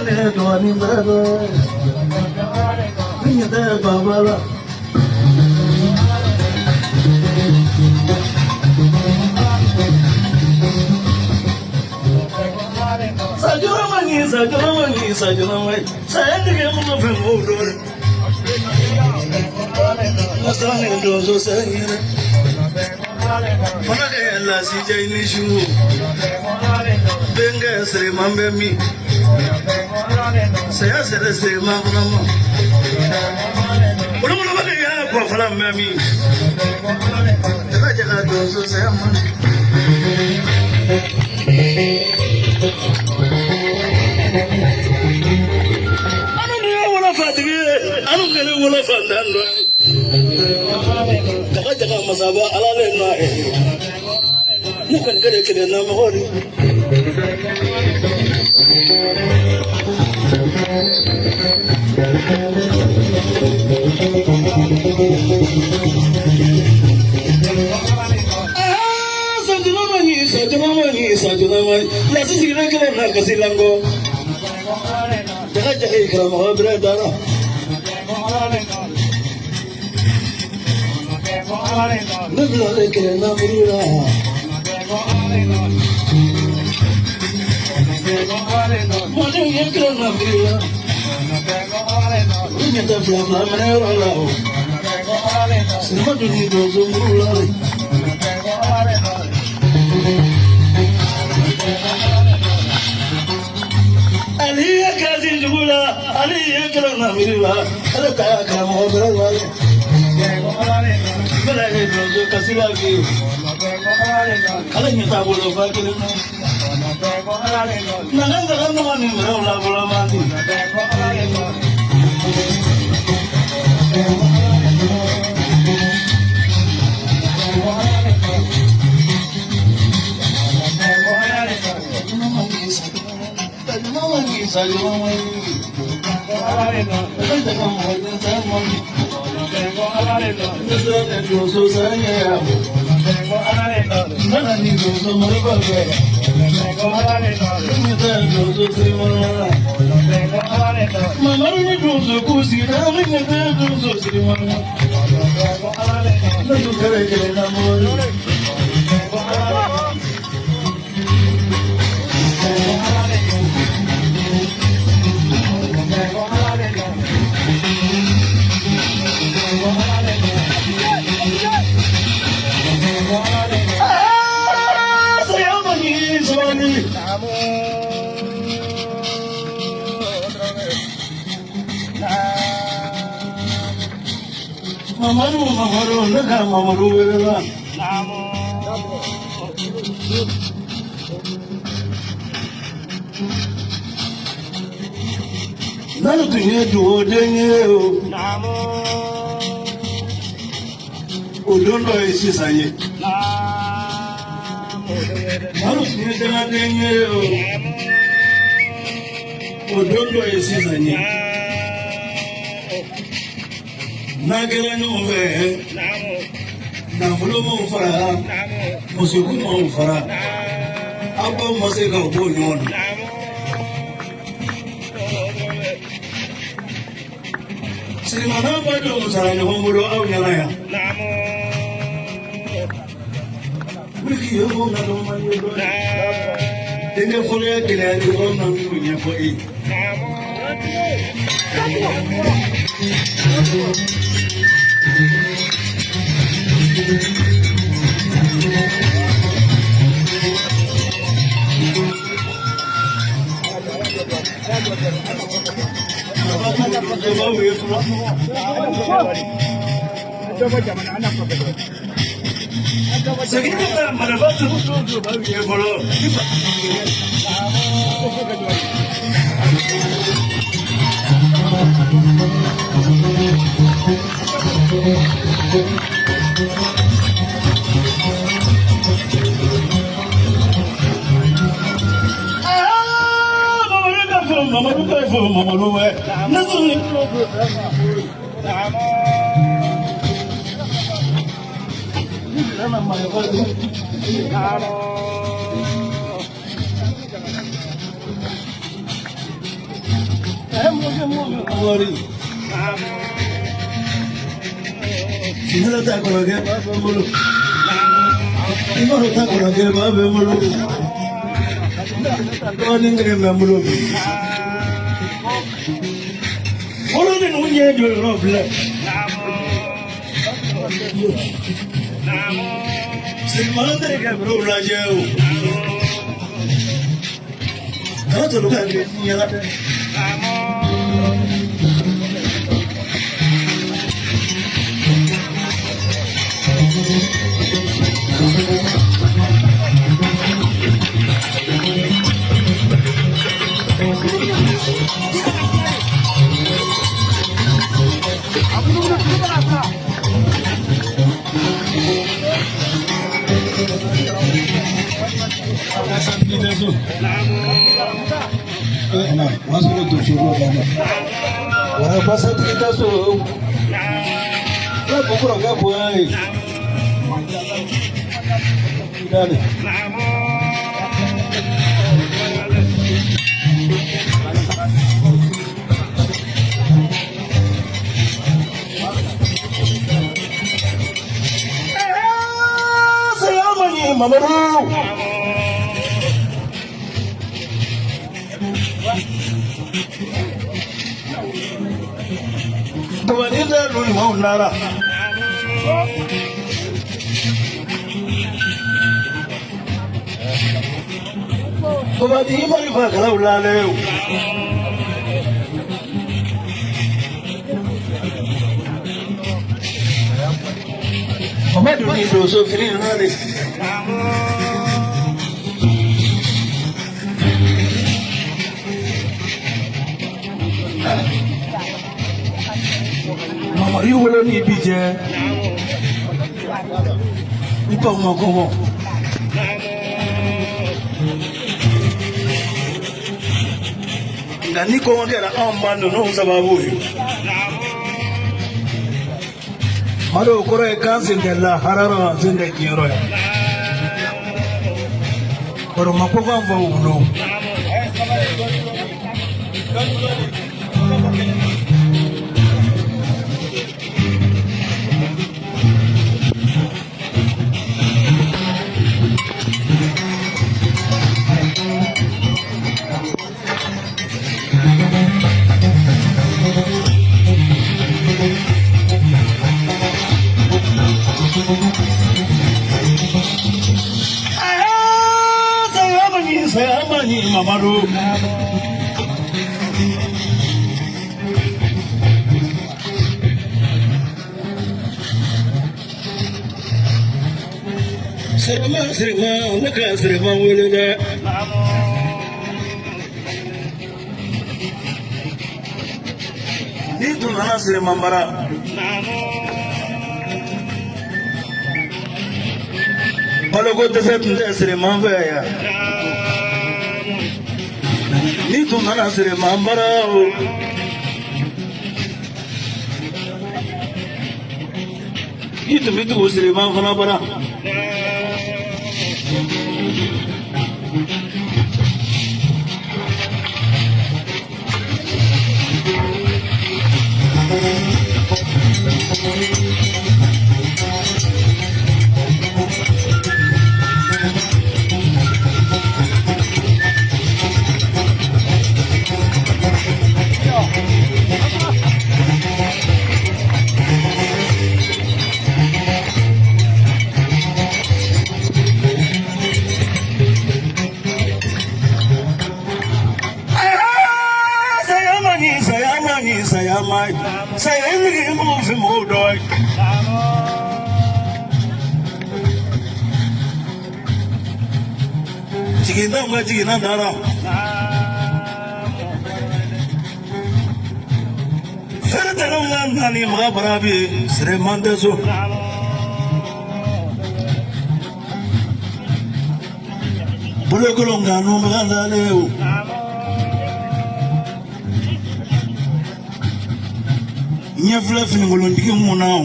Ne dɔɔnin bɛ ne ɲɛ tɛ baba la. Sajɔrɔmani sajɔrɔmani sajɔrɔmani saya tigɛ mɔgɔ fɛn o don dɛ. Masani donso sɛyinɛ. Fana kɛ lasijɛ i ni su. Bɛnkɛ siriman bɛ min. Saya sɛrɛ siriman fana ma. Olu y'a kɔ fana bɛ min. Jaga jaga donso saya man. Anu ni ye wolo fatigi ye, anu kɛlen wolo fantan dɔ ye. Jaga jaga masaba ala le nɔ ye. Ne kɔni kɛlen kelen na mɔgɔ de. Sajɔrɔmani sajɔrɔmani sajɔrɔmani lasi sigilen kelen na kasi lango. Jaga jaga i karamɔgɔ bɛrɛ dara. Ne bilalen kelen na muru la. Mɔdenw ye kelen na muru la. U ɲɛ tɛ fila fila minɛ yɔrɔ la o. Sirima dun ni donso muru la de. Ali ye kasi jugu la, ali ye kelen na muru la. Ale ta y'a karamɔgɔ bɛrɛ la de. Bɛrɛ ye donso kasi la bi. Ale ɲɛ t'a bolo fa kelen na. Nana nana nana ni mɛrɛw la bolo man di. Mamaru, mamaru, ne ka mamaru wele la. N'ale tun ye dugawuden ye o. O don dɔ ye sisan ye. N'ale tun ye dangaden ye o. O don dɔ ye sisan ye. N'an kɛra ɲɔgɔn fɛ, nafolo m'o fara, musoko m'o fara, aw baw ma se k'aw bɔ ɲɔgɔn na. Sirimana ba denw sara ɲɔgɔn bolo aw ɲɛna yan. Wuli ye ko na dɔn man ye dɔn. Denkɛ fɔlɔ ya gɛlɛya ni yɔrɔ min na n b'o ɲɛfɔ e ye. Segin ka taa marifa tugu ye fɔlɔ. Mamadu ka fɔ Mamadu ka fɔ Mamadu wɛ. Ne tun ye. Wari. Sinala ta kɔrɔkɛ b'a bɛ n bolo. Umaru ta kɔrɔkɛ b'a bɛ n bolo. Dɔgɔnin kelen bɛ n bolo bi. Olu ni ninnu ɲɛ jɔ yɔrɔ filɛ. Siriman terikɛ bɛrɛw lajɛ o. Kana tolu ka kɛ ɲɛna dɛ. O y'a sɔrɔ donso dɔ banna. Wara basatigi tɛ so. Ne ko kɔrɔkɛ bonya ye. Dale. Sayamani Mamadu. Tubani tɛ ɲumanw nara. Tubani marifa kalaw lalew. Mamadu ni donso fini nale. Mamadu wolo ni bi jɛ. I pa ma kɔngɔ. Nka ni kɔngɔ kɛra anw ba ninnu sababu ye. Madu o kɔrɔ ye k'an sen tɛ lahara rɔ an sen tɛ diɲɛ rɔ yan. Bari o ma ko k'an faw bolo. Sayamani, sayamani, Mamadu. Sirima, sirima, ne ka sirima wele dɛ. N'i tun nana sirima mara. Baloko dɛsɛ tun tɛ sirima fɛ yan. N'i tun nana sirima mara o. I tun bɛ tugu sirima fana bara. Sayamani, sayamani, sayamani. Sayamani, mo fi mo dɔ ye. Jiginna ka jiginna dara. Fɛrɛ tɛ ka nani maga bara bi sirima tɛ so. Bolokolon kan nu maga dalen o. Ɲɛ filɛ fininkolontigi mun na o.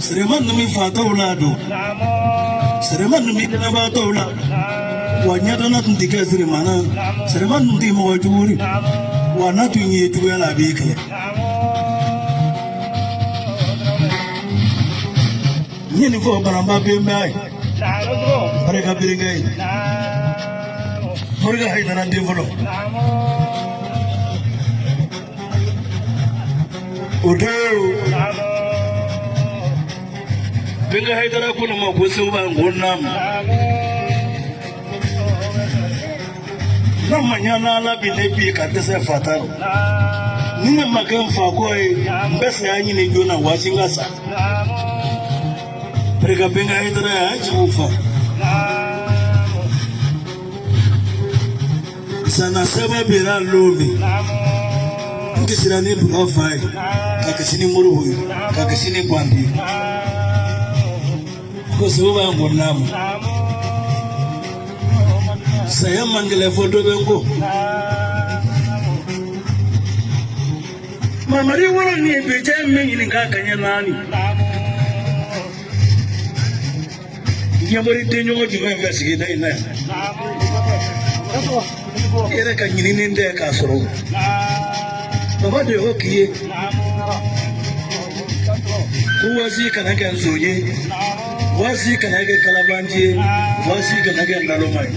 Sirima ninnu bɛ fatɔw la don. Sirima ninnu bɛ kɛnɛbaatɔw la. Wa ɲɛdɔnna tun tɛ kɛ Sirima na. Sirima tun tɛ mɔgɔ jugu ye. Wa n'a tun ye juguya la, a b'i kɛlɛ. N ye nin fɔ Bananba benba ye, barika berenkɛ ye, Morikɛ Hayidara den fɔlɔ. O don, benkɛ Hayidara ko ne ma ko Seguba, n ko naamu. N'a ma ɲa n'Ala bi ne bi ka dɛsɛ fa ta rɔ, ni ne ma kɛ n fa kɔ ye, n bɛ saya ɲini joona waati n ka sa. Barika benkɛ Hayidara y'a jigiw fa. Sana saba bira lon min, n kisira ni Bura fa ye, ka kisi ni Moribo ye, ka kisi ni Bandi ye. Ko Seguba, n ko naamu. Saya man gɛlɛn fɔ dɔ bɛ n kɔ. Mamari wolo ni bi cɛ min ɲininka ka ɲɛ naani. Ɲɛbɔri denɲɔgɔn jumɛn fɛ sigida in na yan? I yɛrɛ ka ɲinini tɛ k'a sɔrɔ. Baba de y'o k'i ye. Ko waasi kana kɛ nson ye, waasi kana kɛ kalabanci ye, waasi kana kɛ naloma ye.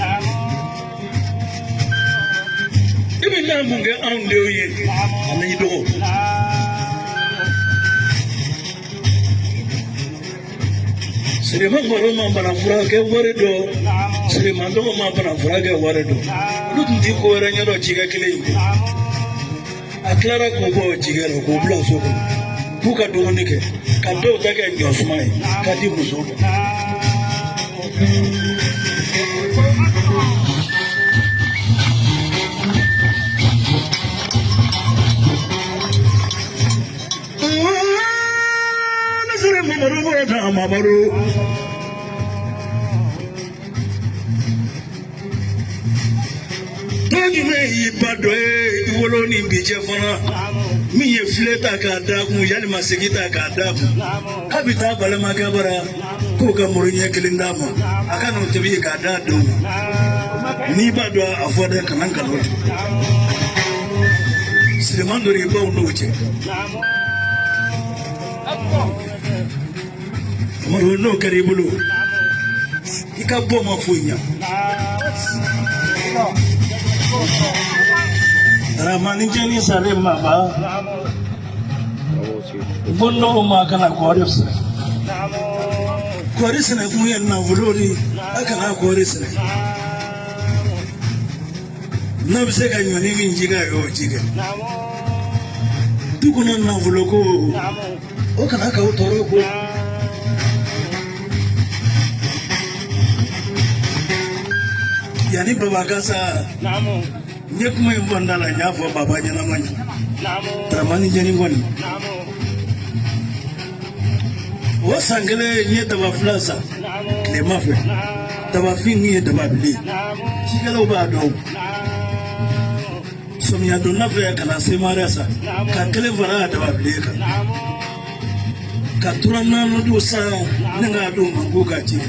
I bɛ n'a mun kɛ anw denw ye ani i dɔgɔ? Sirima kɔrɔ ma bana furakɛ wari dɔn, Sirima dɔgɔ ma bana furakɛ wari dɔn. Olu tun ti ko wɛrɛ ɲɛdɔn cikɛ kelen in kɔ. A tilara k'o bɔ cikɛ la k'o bila so kɔnɔ k'u ka dumuni kɛ, ka dɔw ta kɛ ɲɔ suma ye ka di musow ma. Ne sera Mamadu bɔra ta Mamadu. Dɔ jumɛn y'i ba dɔ ye i wolo ni bi cɛ fana min ye filen ta k'a d'a kun, yalima segi ta k'a d'a kun, k'a bɛ taa balimakɛ bara k'o ka muru ɲɛ kelen d'a ma, a ka n'o tobi k'a d'a denw ma? N'i b'a dɔn, a fɔ dɛ, kana nkalon tigɛ. Siriman dɔ i baw n'o cɛ. Amadu, n'o kɛra i bolo, i ka bɔ ma foyi ɲa. Daramani jɛni salen ma ba ko n'o ma kana kɔɔri sɛnɛ. Kɔɔri sɛnɛ kun ye nafolo de ye. A kana kɔɔri sɛnɛ. N'a bɛ se ka ɲɔni min ji kɛ, a y'o ji kɛ. Du kɔnɔ nafolo ko, o kana k'aw tɔɔrɔ ko. Yanni baba ka sa, n ye kuma in fɔ n da la, n y'a fɔ baba ɲɛnama ɲɛna. Daramani jɛni kɔni, o san kelen n ye daba fila san tilema fɛ. Dabafin min ye daba bilen, cikɛlaw b'a dɔn. Samiya donda fɛ ka na semarɛ san ka kelen fara a daba bilen kan, ka tura naani d'u san ne k'a d'u ma k'u ka ci kɛ.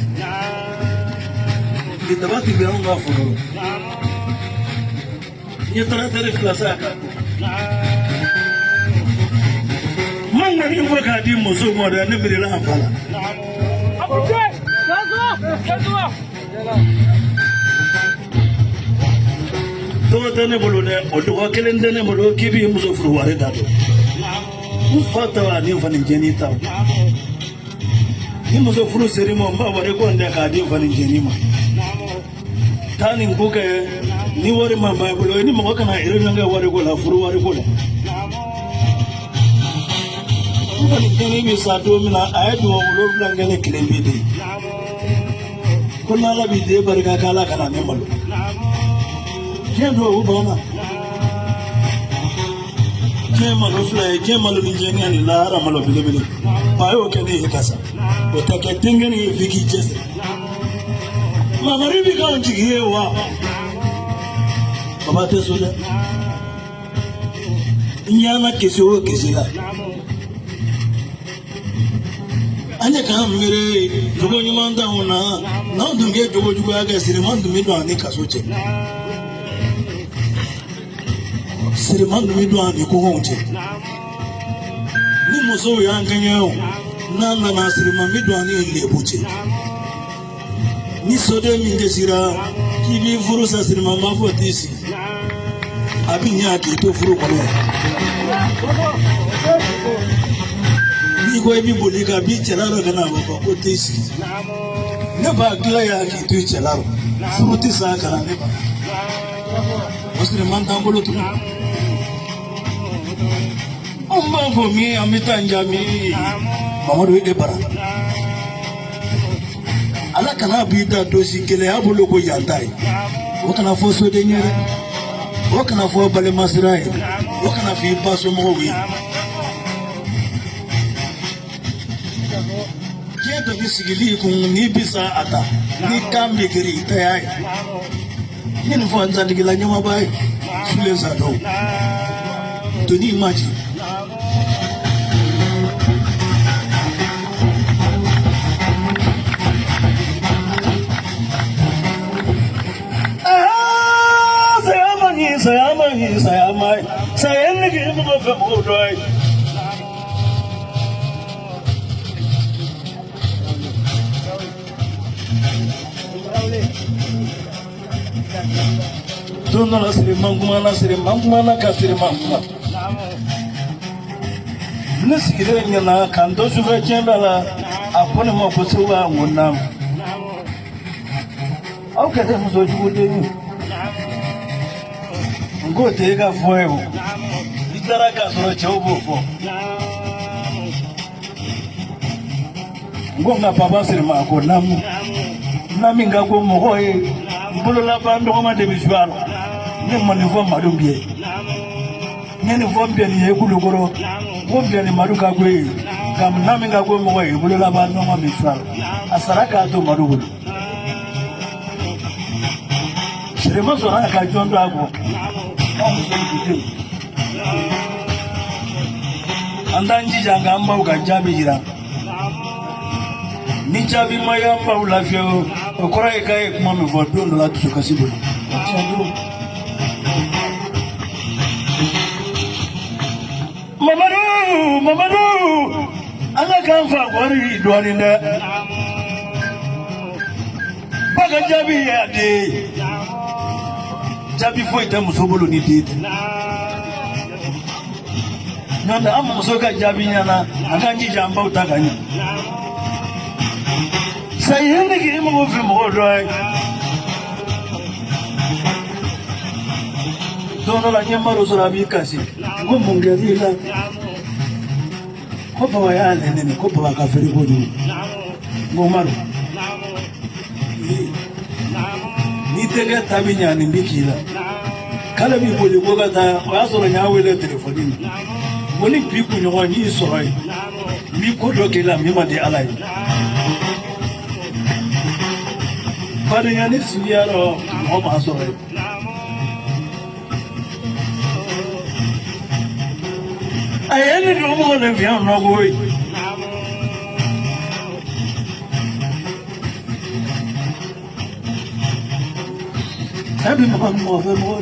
Bi daba ti bɛ anw ka foro la. N ye taratɛri fila san ka don. Ma ŋɔni fɔ k'a di muso ma dɛ, ne miirila a fa la. Dɔgɔ tɛ ne bolo dɛ, o dɔgɔ kelen tɛ ne bolo k'i b'i muso furu wari da dɔn. N fa ta ani n fanicinin ta. Ni muso furu ser'i ma, n b'a wari ko n tɛ k'a di n fanicinin ma. Taa nin ko kɛ ni wari ma ban i bolo, i ni mɔgɔ kana réunion kɛ wari ko la, furu wari ko la. N fanicinin bɛ sa don min na, a ye dugawu wolonwula kɛ ne kelen bi de ko n'Ala b'i den barika k'Ala kana ne malo. Diɲɛ dugawu banna. Diɲɛ malo fila ye, diɲɛ malo ni diɲɛ ani lahara malo belebele. Ba y'o kɛ ne ye ka sa, o tɛ kɛ denkɛnin ye f'i k'i cɛsiri. Mamari bi k'anw jigi ye wa? Baba tɛ so dɛ. N ɲana kisi o kisi la. An ye k'an miiri jogo ɲuman t'anw na, n'anw tun kɛ jogo juguya kɛ, siriman tun bɛ don an ni kaso cɛ, siriman tun bɛ don an ni kɔngɔw cɛ. Ni musow y'an kɛɲɛ o, n'an nana, siriman bɛ don an ni lebu cɛ. Ni soden min dɛsɛra k'i b'i furu sa, siriman b'a fɔ t'i sigi, a bɛ ɲa k'i to furu kɔnɔ. N'i ko i bɛ boli ka b'i cɛla rɔ ka na, a b'a fɔ ko t'i sigi, ne b'a dilan yan k'i to i cɛla rɔ, furu tɛ sa ka na ne ba. O siriman t'an bolo tugun. Anw b'a fɔ min, an bɛ taa n jaabi Mamadu e bara. Ala kana b'i da dosi gɛlɛya bolo ko yan ta ye. O kana fɔ soden ye dɛ, o kana fɔ balimasira ye, o kana fɔ i ba somɔgɔw ye. Diɲɛ dɔ bɛ sigili kun, n'i bi sa a ta ni kan bɛ kiri i ta y'a ye. N ye nin fɔ n santigila ɲɛmaaba ye Sule Sadɔ doni ma ci. Saya man ɲi, saya man ɲi, saya man ɲi, saya nege mɔgɔ fɛ mɔgɔ dɔ ye. Don dɔ la, siriman kumana, siriman kumana ka siriman kuma. Ne sigilen ɲɛna k'an to sufɛ tiɲɛ bɛɛ la, a ko ne ma ko segu a n ko naamu. Aw kɛ tɛ muso jugu den ye. N k'o tɛ e ka fɔ ye o, i taara k'a sɔrɔ cɛw b'o fɔ. N ko nka papa sirima ko naamu, na min ka ko mɔgɔ ye n bololaban dɔgɔma de bɛ su a la. Ne ma nin fɔ Madu bi ye, n ye nin fɔ n bɛnni ye Kulukɔrɔ. N ko bɛnni Madu ka ko ye nka na min ka ko mɔgɔ ye bololaban dɔgɔma bɛ su a la, a sara k'a to Madu bolo. Sirima sɔrɔ ka jɔn don a kɔ. Anw musow dudenw, an t'an jija k'an baw ka jaabi jira. Ni jaabi ma y'an baw lafiya, o kɔrɔ ye k'a ye kuma min fɔ don dɔ la dusukasi bolo. Tiɲɛ don. Mamadu, Mamadu, ala k'an fa wari dɔɔnin dɛ. Ba ka jaabi ye a den ye. Jaabi foyi tɛ muso bolo ni den tɛ. N'o tɛ, an muso ka jaabi ɲɛna, an k'an jija an baw ta ka ɲɛ. Sayi ni k'i mago fɛ mɔgɔ dɔ ye. Don dɔ la, n ye Madu sɔrɔ, a b'i kasi. N ko mun kɛr'i la? Ko baba y'ale nɛni, ko baba ka feere kojugu. N ko Madu, n'i denkɛ ta bɛ ɲa, nin bɛ k'i la. K'ale b'i boli ko ka taa, o y'a sɔrɔ n y'a wele telefɔni na. Ko ni bi kunɲɔgɔn n y'i sɔrɔ yen, n b'i ko dɔ k'i la min man di Ala ye. Badenya ni sinjiya rɔ, mɔgɔ m'a sɔrɔ yen. A ye ni dugu mɔgɔ de fiɲɛ nɔ koyi. A bɛ mɔgɔ mɔgɔ fɛ mɔgɔ.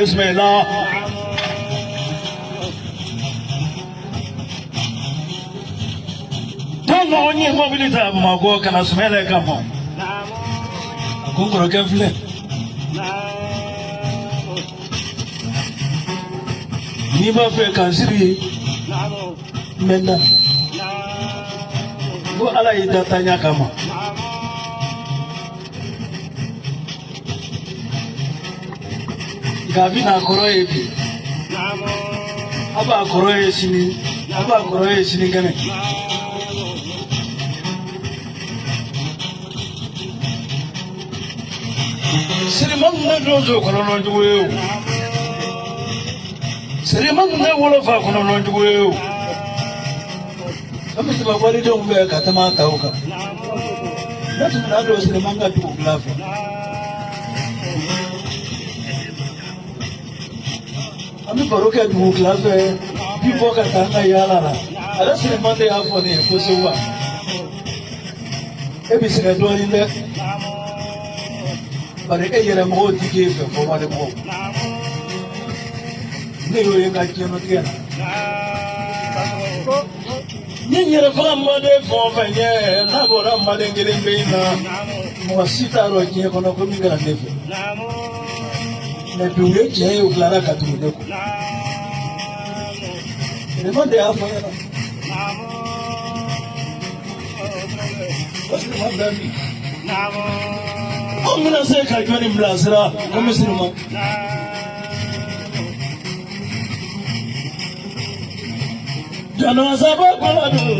Bismillah. Don dɔ n ye mobili ta Bamakɔ ka na Sumɛlɛ kama. A ko n kɔrɔkɛ filɛ. N'i b'a fɛ ka n siri, n bɛ na. Ko Ala y'i da taaɲa kama. Nka a bɛ n'a kɔrɔ ye bi, a b'a kɔrɔ ye sini, a b'a kɔrɔ ye sinikɛnɛ. Sirima tun tɛ donso kɔnɔna jugu ye o. Siriman tun tɛ wolofa kɔnɔnɔ jugu ye o. An bɛ tɛmɛ walidenw fɛ ka tɛmɛ a taw kan. Ne tun bɛna don Siriman ka dugu tila fɛ. An bɛ baro kɛ dugu tila fɛ, bi bɔ ka taa an ka yaala la. Ale Siriman de y'a fɔ ne ye ko Seguba, e bɛ sɛgɛn dɔɔnin dɛ. Bari e yɛrɛ mɔgɔw ti k'e fɛ fɔ wali mɔgɔw. Ne y'o ye n ka diɲɛlatigɛ la. Ni n yɛrɛ faga manden fɛn o fɛn ɲɛ n'a bɔra manden kelen pe in na mɔgɔ si t'a dɔn diɲɛ kɔnɔ ko min kɛra ne fɛ. Mɛ bi u ye tiɲɛ ye u tilara ka tugu ne kɔ. Siriman de y'a fɔ n ɲɛna. O Siriman bɛ min? Anw bɛna se ka jɔnni bilasira komi Siriman? Jɔnɔ saba kɔlɔ don.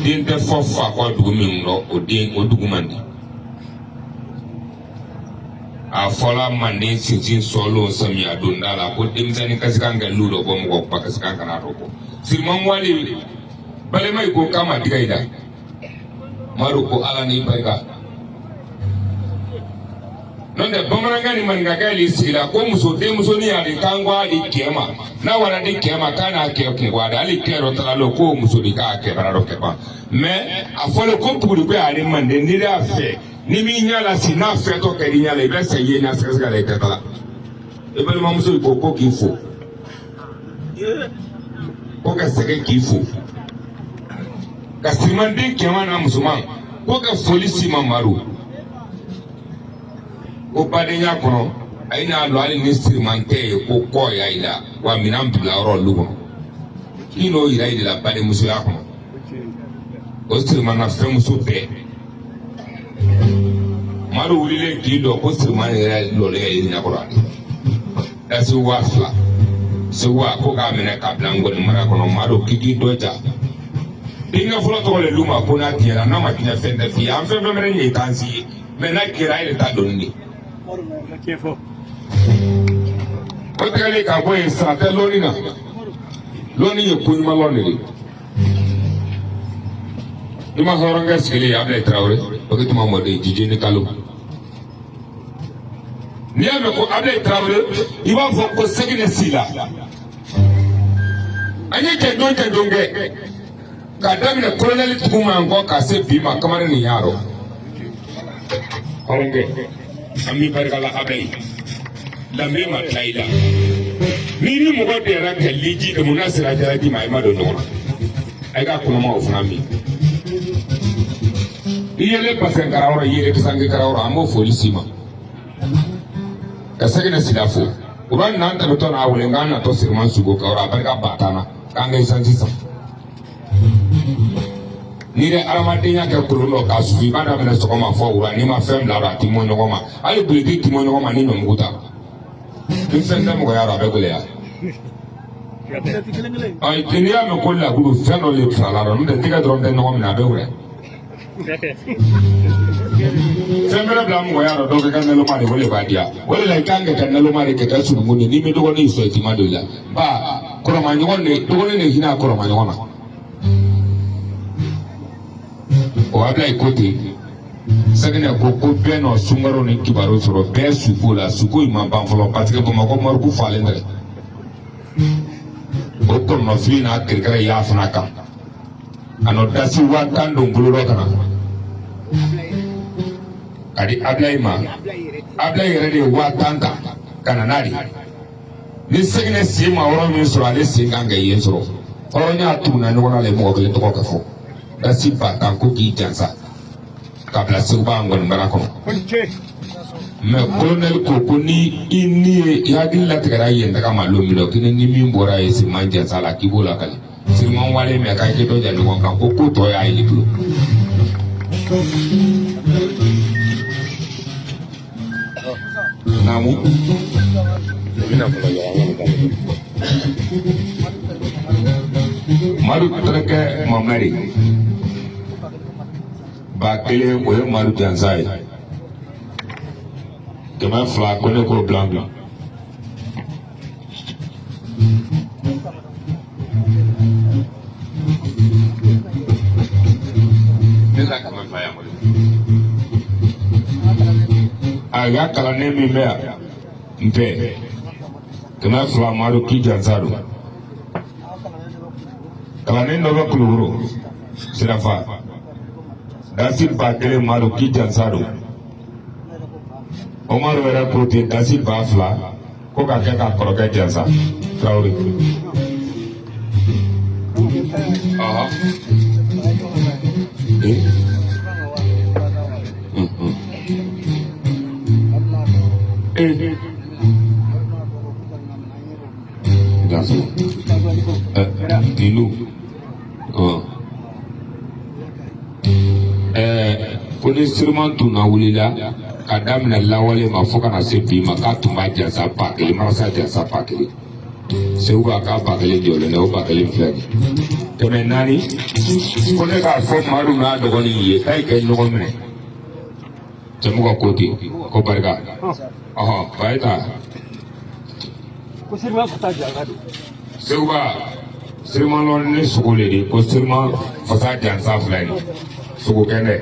Den tɛ fɔ fa kɔ dugu min rɔ o den o dugu man di a fɔla manden sinsin sɔlon samiya donda la ko denmisɛnnin kasikan kɛ lu dɔ bɔ mɔgɔ ba kasikan kana dɔ bɔ siriman wale balima yi ko k'a ma diga i la madu ko ala n'i barika n'o tɛ bamanankan ni maninkakɛ de sigila ko muso denmusonin y'ale kan ko a di kɛ ma n'a wara di kɛ ma k'a n'a kɛ kun ko a hali kɛ dɔ taga lo k'o muso de k'a kɛ bara dɔ kɛ ban mɛ a fɔlen ko tuguni ko ale manden n'i y'a fɛ n'i m'i ɲɛ lasi n'a fɛtɔ kɛr'i ɲɛ la i bɛ sa i ye ɲɛ sɛgɛsɛgɛ la i tɛ taga i balimamuso ko ko k'i fo ko ka sɛgɛn k'i fo ka sirimanden kɛmɛ n'a musoman ko ka foli s'i ma madu ko badenya kɔnɔ a ye n'a lɔn hali ni siriman tɛ ye ko kɔ y'a yi la wa minɛn bila yɔrɔ lu kɔnɔ k'i n'o yira i de la badenmusoya kɔnɔ o siriman na fɛnmuso bɛɛ madu wulilen k'i dɔn ko siriman yɛrɛ lɔlen ye ɲɛkɔrɔ ale dasi 2000 segu a ko k'a minɛ k'a bila ngɔni mara kɔnɔ madu k'i k'i dɔ ja denkɛ fɔlɔ tɔgɔ le lu ma ko n'a tiɲɛna n'a ma tiɲɛ fɛn tɛ f'i ye an fɛn fɛn bɛ ɲɛ i t'an si ye mɛ n'a kɛra e de ta doni de o tigɛlen ka bɔ yen sara tɛ lɔnni na lɔnni ye ko ɲuman lɔn de ye i ma hɔrɔnkɛ sigilen ye Abilayi Tarawele o kɛ tuma mɔden jije ni kalo n'i y'a mɛn ko Abilayi Tarawele i b'a fɔ ko segi de si la an ye jɛndon jɛndon kɛ k'a daminɛ kolonɛli tugu ma kɔ ka se bi ma kamalen nin y'a dɔn hɔrɔnkɛ an b'i barika la Abilayi danbe ma tila i la n'i ni mɔgɔ dɛra ka liji dɛmɛ n'a sera jalaki ma i ma don ɲɔgɔn na a ka kɔnɔma o fana min i yɛlɛ basɛn karawɔrɔ i yɛlɛ kisanke karawɔrɔ an b'o foli s'i ma ka sɛgɛnɛ sida fo u b'a n'an tɛmɛtɔ n'a wele k'an natɔ siriman sugo ka yɔrɔ a barika ba t'an na k'an ka esansi san. N'i ye adamadenya kɛ kolon dɔ k'a susu, i b'a daminɛ sɔgɔma fɔ wula, n'i ma fɛn bila a rɔ, a ti mɔ ɲɔgɔn ma. Hali buleti ti mɔ ɲɔgɔn ma ni ɲɔmugu ta. Ni fɛn tɛ mɔgɔya rɔ, a bɛ gɛlɛya. Ɔ, n'i y'a mɛn ko lakuru, fɛn dɔ de farala rɔ, n'o tɛ tɛgɛ dɔrɔn tɛ ɲɔgɔn minɛ, a bɛ wɛrɛ. Fɛn bɛrɛ bila mɔgɔya rɔ, dɔ kɛ ka naloma de, o de b'a diya. O de la i kan ka kɛ naloma de, ka kɛ sununkun de. N'i bɛ dɔgɔnin sɔrɔ, i ti ma don i la. Ba kɔrɔmaɲɔgɔn de, dɔgɔnin de hinɛ a kɔrɔmaɲɔgɔn na. O Abilayi ko ten, Saginɛ ko ko bɛɛ nɔ sunkaro ni kibaru sɔrɔ, bɛɛ suko la, suko in ma ban fɔlɔ, parce que Bamakɔ mariku falen tɛ. O kɔnɔnafili n'a kirikara y'a fana kan. A nɔ dasi 10,000 don bolo dɔ ka na ka di Abilayi ma. Abilayi yɛrɛ de ye 10,000 ta ka na n'a de. Ni Saginɛ sen ma yɔrɔ min sɔrɔ, ale sen kan ka yen sɔrɔ. Hɔrɔnya tuguna ɲɔgɔn na le, mɔgɔ kelen tɔgɔ ka fɔ. Dasi 10,000 ko k'i jansa ka bila Seguba ngɔnibara kɔnɔ. Mɛ kolonɛli ko ko ni i ni ye i hakili latigɛra yen taga ma lon min na, k'i ni min bɔra yen Siriman jansa la, k'i b'o lakali. Siriman wale mɛ k'a kɛ dɔ ja ɲɔgɔn kan, ko ko tɔ y'a ye bolo. Naamu. Madu terikɛ Mamari 1000, o ye Madu jansa ye. 200 ko ne k'o bila n kun. Ne ka 200 y'an bolo. A y'a kalannen min bɛ yan n fɛ, 200, Madu k'i jansa don. Kalanden dɔ bɛ Kulukoro Sirafa, dasi 1000, Madu k'i jansa don. Umaru yɛrɛ ko ten, dasi 2000 ko ka kɛ ka kɔrɔkɛ jansa Tarawele. Ɔhɔ. Ee. Ee. Jansa. Dilu. Ɔ. Ɛɛ, ko ni Siriman tun na wulila ka daminɛ lawale ma fo ka na se bi ma, k'a tun b'a jansa 1000, marasa jansa 1000. Segu b'a k'a 1000 jɔlen dɛ, o 1000 filɛ nin ye. 400 ko ne k'a fɔ Madu n'a dɔgɔnin ye k'a ye kɛ ɲɔgɔn minɛ. Cɛmɔgɔ ko ten ko barika. Ɔhɔn, ba ye ta. Ko Siriman fasa jansa don. Seguba, Siriman lɔ ni sogo le de, ko Siriman fasa jansa filɛ nin ye. Sogo kɛnɛ.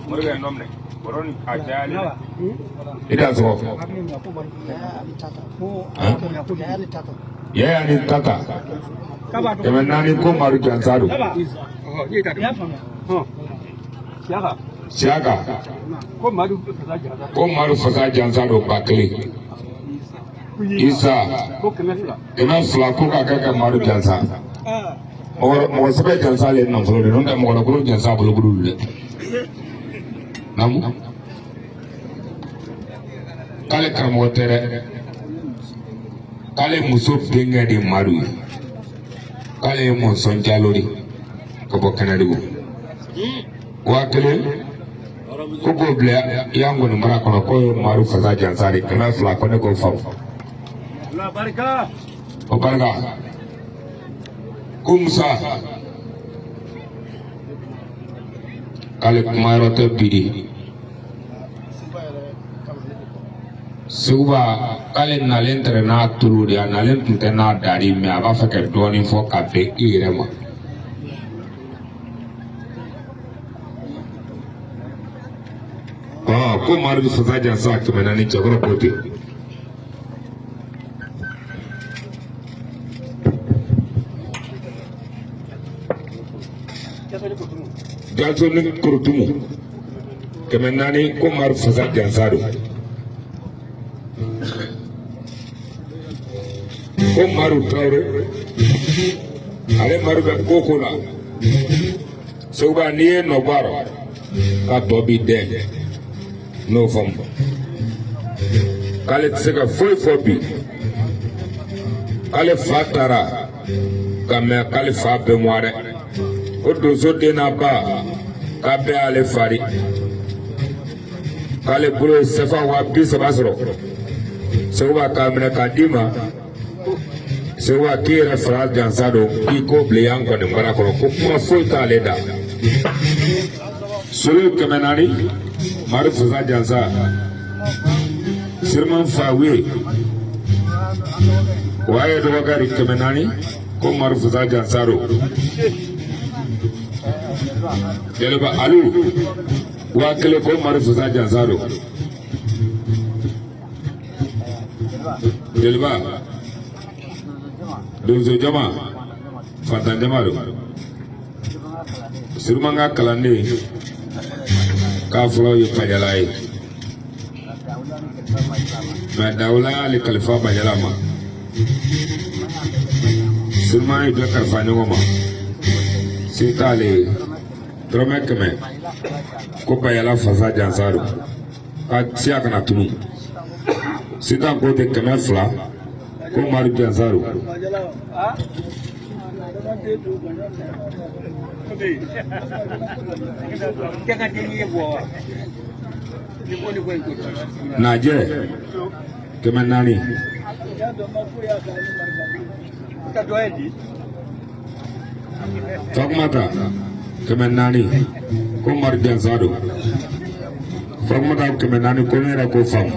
Morikɛ nɔ minɛ. Bɔrɔ ni a cayalen. I da sɔgɔ. Yaya ni tata. 400 ko Madu jansa don. Siyaka. Ko Madu fasa jansa. Ko Madu fasa jansa don 1000. Isa. Ko 200. 200 ko ka kɛ ka Madu jansa. Mɔgɔ sɛbɛ jansa le nafolo de, n'o tɛ mɔgɔ lankolon jansa bolokuru dɛ. Naamu. K'ale karamɔgɔ tɛ dɛ. K'ale muso denkɛ de Madu ye. K'ale ye Mɔnsɔn Jalo de ka bɔ Kɛnɛdugu. 1000 ko k'o bila yan kɔni mara kɔnɔ, k'o ye Madu fasa jansa de, 200 ko ne k'o faamu. O barika. Ko Musa k'ale kuma yɔrɔ tɛ bi de. Seguba k'ale nalen tɛrɛ n'a tulu de, a nalen tun tɛ n'a dari, mɛ a b'a fɛ ka dɔɔnin fɔ ka bɛn i yɛrɛ ma. Ɔ, ko Madu fasa jansa 400, cɛkɔrɔ ko ten. Jaso ni korotumu 400 ko Madu fasa jansa don. Ko Madu Tarawele, ale Madu bɛ ko ko la. Seguba, n'i ye nɔ bɔ a rɔ, k'a tɔ b'i dɛn n'o faamu. K'ale tɛ se ka foyi fɔ bi. K'ale fa taara. Nka mɛ k'ale fa bɛɛ mɔ dɛ, ko donso den n'a ba k'a bɛɛ y'ale fa de, k'ale bolo ye sefa 30,000 sɔrɔ. Seguba k'a minɛ k'a d'i ma. Seguba k'i yɛrɛ fara jansa don, k'i k'o bila yan kɔni bara kɔnɔ, ko kuma foyi t'ale da. Solo 400, Mari Fusa Jansa, Siriman fa we o y'a ye dɔgɔkɛ di 400, ko Mari Fusa Jansa don. Jeliba Alu 1000, ko Mari Fusa Jansa don. Jeliba donso jama, fantan jama don. Siriman ka kalanden k'a fɔlɔ ye Bajala ye, mɛ Dawula y'ale kalifa Bajala ma. Siriman ye bɛɛ kalifa ɲɔgɔn ma, se t'ale ye. Dɔrɔmɛ 100, ko Bajala fasa jansa don, ka siya kana tunu. Sitan ko tɛ 200, ko Mari jansa don. Najɛ 400. Fatumata 400, ko Mari jansa don. Fatumata 400, ko ne yɛrɛ ko faamu.